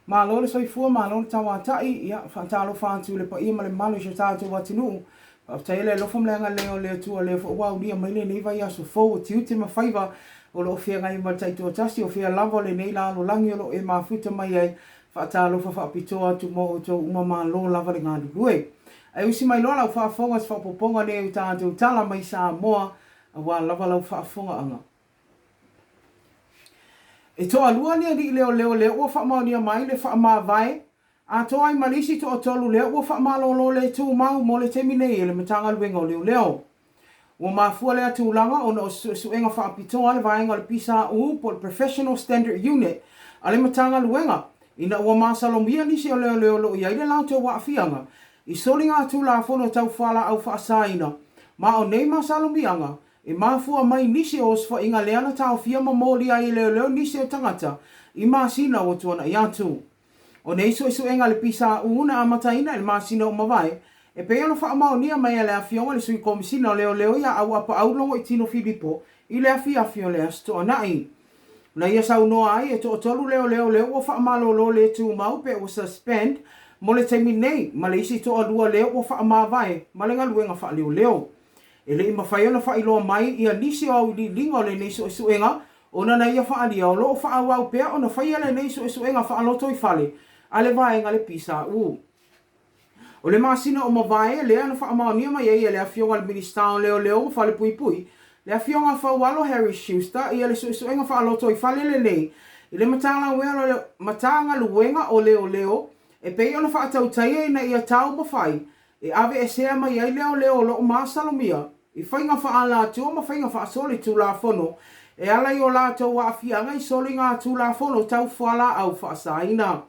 Malo le soifua, malo le tauatai, ia, faatalofa atu i le paia ma le mamalu i si o tatou atunuu. Faafetai le alofa ma le agalelei o le Atua lea foi ua aulia mai lenei vaiaso fou o tiute ma faiva o lo o feagai ma le taitoatasi o fea lava o lenei lalolagi o lo o e mafuta mai ai. Faatalofa faapitoa atu mo outou uma malo lava le galulue. Ae usi mai loa lau faafofoga i se faaopoopoga nei o tatou tala mai Samoa aua lava lau faafofogaaga. E toalua ni alii leoleo lea ua faamaonia mai le faamavae atoa ai ma le isi toatolu lea ua faamalolo le tumau mo le taimi nei e le Matagaluega o Leoleo. Ua mafua lea tulaga ona o se suesuega faapitoa a le vaega o le PSU po o le Professional Standard Unit a le Matagaluega ina ua masalomia nisi o leoleo o lo o i ai le latou aafiaga i soligatulafono tau fualaau faasaina ma o nei masalomiaga E mafua mai nisi o osofaiga lea na taofia ma molia ai e leoleo nisi o tagata i masina ua tuanai atu. O nei suesuega a le PSU na amataina i le masina ua mavae, e pei ona faamaonia mai e le Afioga i le Sui Komesina o Leoleo ia Auapaau Logoitino Filipo i le afiafi o le Aso Toonai. Na ia saunoa ai e toatolu leoleo lea ua faamalolo le tumau pe ua suspend mo le taimi nei ma le isi toalua lea ua faamavae ma le galuega faaleoleo. E le i mafai ona faailoa mai ia nisi o auiliiliga o lenei suesuega ona na ia faaalia o lo o faaauau pea ona faia lenei suesuega faalotoifale a le vaega le PSU. O le masina o mavae lea na faamaonia mai ai e le Afioga i le Minisita o Leoleo ma Falepuipui, le Afioga Faualo Harry Schuster ia le suesuega faalotoifale lenei i le Matagaluega o Leoleo e pei ona faatautaia ina ia taumafai E aveesea mai ai leoleo o lo o masalomia i faiga faaalatua ma faiga faasolitulafono e ala i o latou aafiaga i soligatulafono tau fualaau faasaina.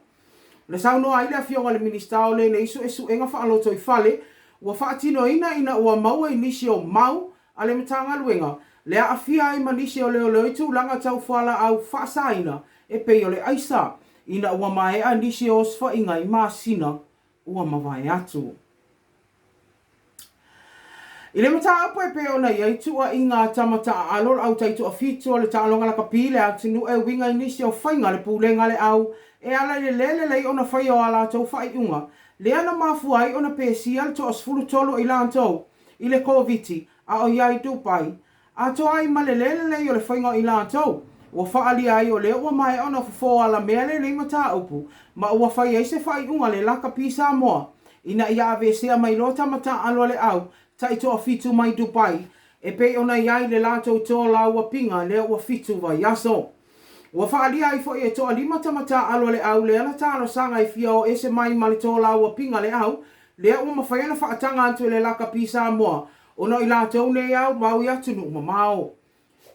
Na saunoa ai le Afioga i le Minisita o lenei suesuega faalotoifale ua faatinoina ina ua maua i nisi o mau a le Matagaluega le aafia ai ma nisi o leoleo i tulaga tau fualaau faasaina e pei o le aisa ina ua maea nisi o osofaiga i masina ua mavae atu. I le mataupu e pei ona i ai tuuaiga a tama taaalo o le au taitoafitu o le taaloga lakapi i le atunuu e uiga i nisi o faiga a le pulega a le au e ala i le le lelei ona faia o a latou faaiuga lea na mafua ai ona pesia le toa 13 o i latou i le Koviti a o i ai Dubai Atoa ai ma le le lelei o le faiga o i latou, ua faaalia ai o lea ua maea ona fofo alamea lenei mataupu ma ua fai ai se faaiuga le Lakapi Samoa ina ia aveesea mai loa tama taaalo a le au taitoafitu mai Dubai e pei ona i ai le latou tolauapiga lea ua fitu vaiaso. Ua faaalia ai foi e toalima tama taaalo a le au lea na talosaga e fia o ese mai ma le tolauapiga le au lea ua mafai ona faataga atu e le Lakapi Samoa Ona o i latou nei au mau i atunuu mamao.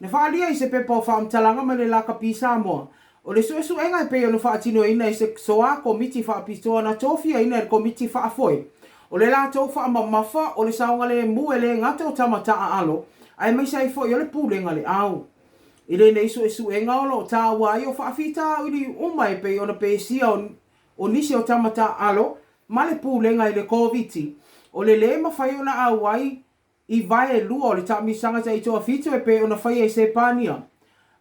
Na faaalia i se pepa o faamatalaga mai le Lakapi Samoa, o le suesuega e pei ona faatinoina e se soa komiti faapitoa na tofiaina e le Komiti Faafoe, o le latou faamamafa o le saogalemu e le gata o tama taaalo aemaise ai foi o le pulega le au. I lenei suesuega o lo o taua ai o faafitauli uma e pei ona pesia o nisi o tama taaalo ma le pulega i le Koviti, o le lē mafai ona auai i vae lua o le taamilosaga taitoafitu e pei ona faia i Sepania,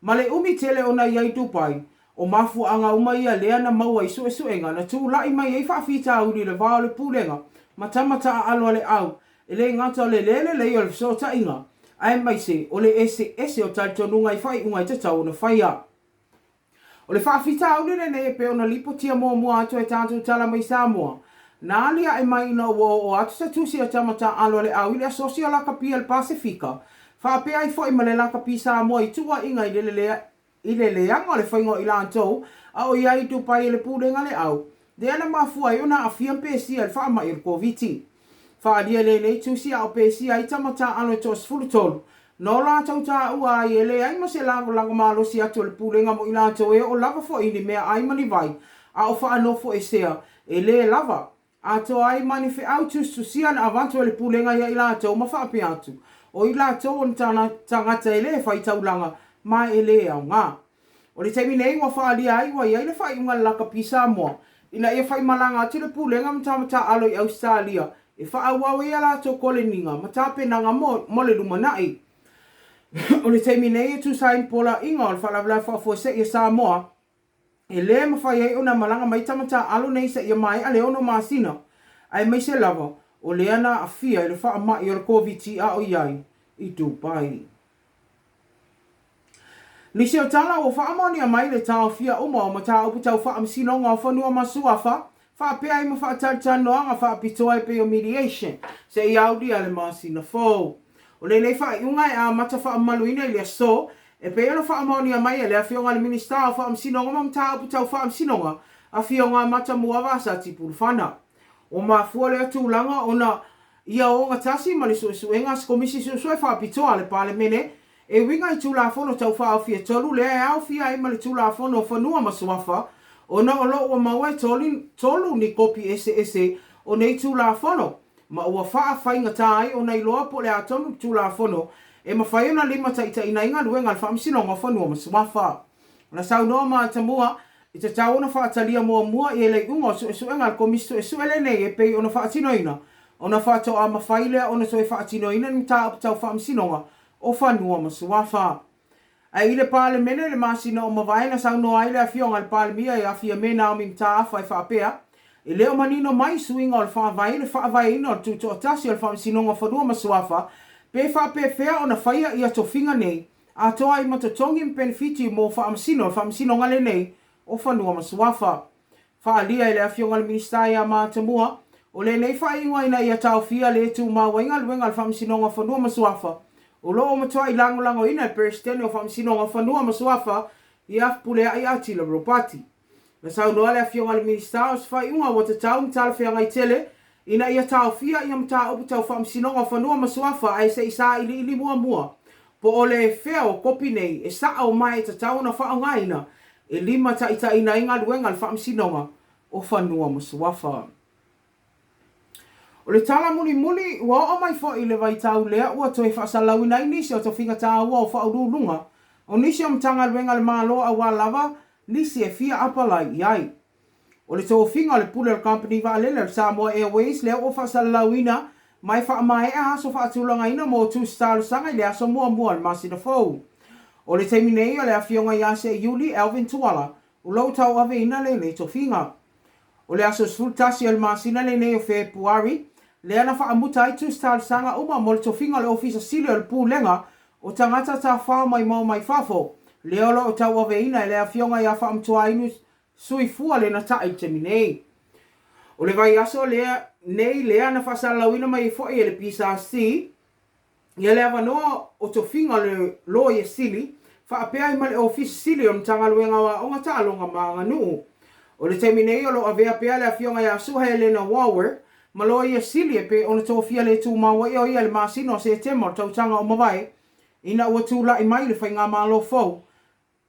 ma le umi tele ona i ai Dubai, o mafuaaga uma ia lea na maua i suesuega na tulai mai ai faafitauli i le va o le pulega ma tama taaalo a le au, e le gata o le lē lelei o le fesootaiga, aemaise o le eseese o talitonuga i faaiuga e tatau ona faia. O le faafitauli lenei e pei ona lipotia muamua atu e tatou tala mai Samoa, na aliae mai ina ua oo atu se tusi a tama taaalo a le au i le Asosi o Lakapi a le Pasefika, faapea ai foi ma le Lakapi Samoa i tuuaiga i le i le leaga o le faiga o i latou a o i ai i Dubai e le Pulega a le Au, lea na mafua ai ona aafia ma pesia i le faamai o le Koviti. Faaalia lenei tusi a o pesia ai tama taaalo e toa 13, na o latou taua ai e leai ma se lagolago malosi atu a le Pulega mo i latou e oo lava foi i ni meaai ma ni vai, a o faanofoesea, e le lava atoa ai ma ni feau tusitusia na avatu e le Pulega ia i latou ma faapea atu, o i latou o ni tagata e le fai taulaga ma e le aoga. O le taimi nei ua faaalia ai ua i ai le faaiuga a le Lakapi Samoa ina ia faimalaga atu le Pulega ma Tamataaalo i Ausetalia e faaauau ai a latou koleniga ma tapenaga mo le lumanai. O le taimi nei e tusa ai ma poloaiga o le Faalavelave Faafuasei a Samoa. E le mafai ai ona malaga mai tama taaalo nei seia maea le 6 masina, aemaise lava o lea na aafia i le faamai o le Koviti a o i ai i Dubai. Nisi o tala ua faamaonia mai le taofia uma o mataupu tau faamasinoga o fanua ma suafa, faapea ai ma faatalitanoaga faapitoa e pei o mediation, seia aulia le masina fou. O lenei faaiuga e amata faamamaluina i le aso, e pei ona faamaonia mai e le Afioga i le Minisita o Faamasinoga ma Mataupu Tau Faamasinoga, Afioga Matamua Vasati Pulufana. Ua mafua lea tulaga ona ia ogatasi ma le suesuega a se Komisi Suesue Faapitoa a le Palemene e uiga i Tulafono Tau Faaofi e 3 lea e aofia ai ma le Tulafono o Fanua ma Suafa ona o lo o ua maua e tolu ni kopi eseese o nei Tulafono ma ua faafaigata ai ona iloa po o le a tonu le Tulafono e mafai ona limataitaiina ai galuega a le Faamasinoga o Fanua ma Suafa. Na saunoa Matamua, e tatau ona faatalia muamua ia le iuga o suesuega a le Komisi Suesue lenei e pei ona faatinoina, ona faatoa mafai lea ona toe faatinoina ni mataupu tau faamasinoga o fanua ma suafa. Ae i le Palemene i le masina ua mavae na saunoa ai le Afioga i le Palemia ia Fiame Naomi Mataafa e faapea, E le o manino mai suiga o le Faavae i le faavaeina o le tutoatasi o le Faamasinoga o Fanua ma Suafa pe faapefea ona faia ia tofiga nei atoa ai ma totogi ma penefiti mo faamasino o le Faamasinoga lenei o Fanua ma Suafa. Faaalia e le Afioga i le Minisita ia Matamua, o lenei faaiuga ina ia taofia le tumau ai galuega a le Faamasinoga o Fanua ma Suafa, o lo o matuai lagolagoina e le Peresetene o Faamasinoga o Fanua ma Suafa ia Fepuleai Atila Ropati. Na saunoa le Afioga i le Minisita o se faaiuga ua tatau ma talafeagai tele ina ia taofia ia mataupu tau Faamasinoga o Fanua ma Suafa ae se i sailiili muamua po o le fea o kopi nei e sao ma e tatau ona faaaogaina e limataitaiina ai galuega a le Faamasinoga o Fanua ma Suafa. O le tala mulimuli, ua oo mai foi i le vaitau lea ua toe faasalalauina ai nisi o tofiga taua o faauluuluga o nisi o Matagaluega a le Malo aua lava nisi e fia apalai i ai. O le tofiga o le pule o le kamupani vaalele o le Samoa Airways lea ua faasalalauina ma e faamaea aso faatulagaina mo tusi talosaga i le aso muamua o le masina fou. O le taimi nei o le Afioga ia Seiuli Alvin Tuala o lo o tauaveina lenei tofiga. O le aso 11 o le masina lenei o Fepuari, lea na faamuta ai tusi talosaga uma mo le tofiga o le Ofisa Sili o le Pulega o Tagata Tafao mai ma Omai Fafo, lea o lo o tauaveina e le Afioga ia Faamatuainu Suifua Lenatai i le taimi nei. O le vaiaso lea nei lea na faasalalauina mai ai foi e le PSC ia le avanoa o tofiga o le Loia Sili faapea ai ma le Ofisa Sili o le Matagaluega o Aoga, Taaloga ma Aganuu. O le taimi nei o lo o avea pea le Afioga ia Sue Helena Wauer ma Loia Sili e pei ona tofia le tumau ai o ia i le masina o Setema o le tausaga ua mavae ina ua tulai mai le faigamalo fou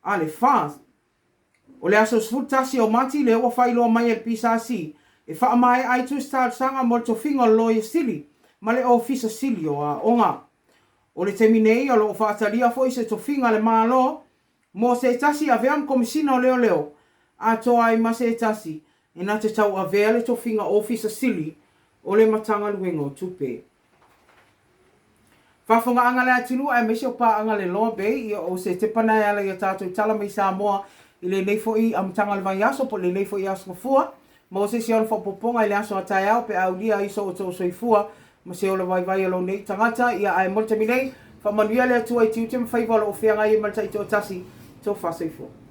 a le FAS. O le aso 11 o Mati lea ua faailoa mai e le PSC e faamaea ai tusi talosaga mo le tofiga o le Loia Sili ma le Ofisa Sili o Aoga. O le taimi nei o lo o faatalia foi se tofiga a le Malo mo se tasi avea ma Komesina o Leoleo atoa ai ma se tasi e na te tauavea le tofiga Ofisa Sili o le Matagaluega o Tupe. Faafogaaga le atunuu aemaise o paaga le Loa Bay, ia o se tepa na e ala i a tatou tala mai Samoa i lenei foi amataga o le vaiaso po o lenei foi aso Gafua. Maua se isi ona faaopoopoga i le aso a taeao pe a aulia ai so outou soifua ma se ola vaivai o lou nei tagata. Ia ae mo le taimi nei, faamanuia le Atua i tiute ma faiva o lo o feagai ai ma le taitoatasi. Tofa soifua.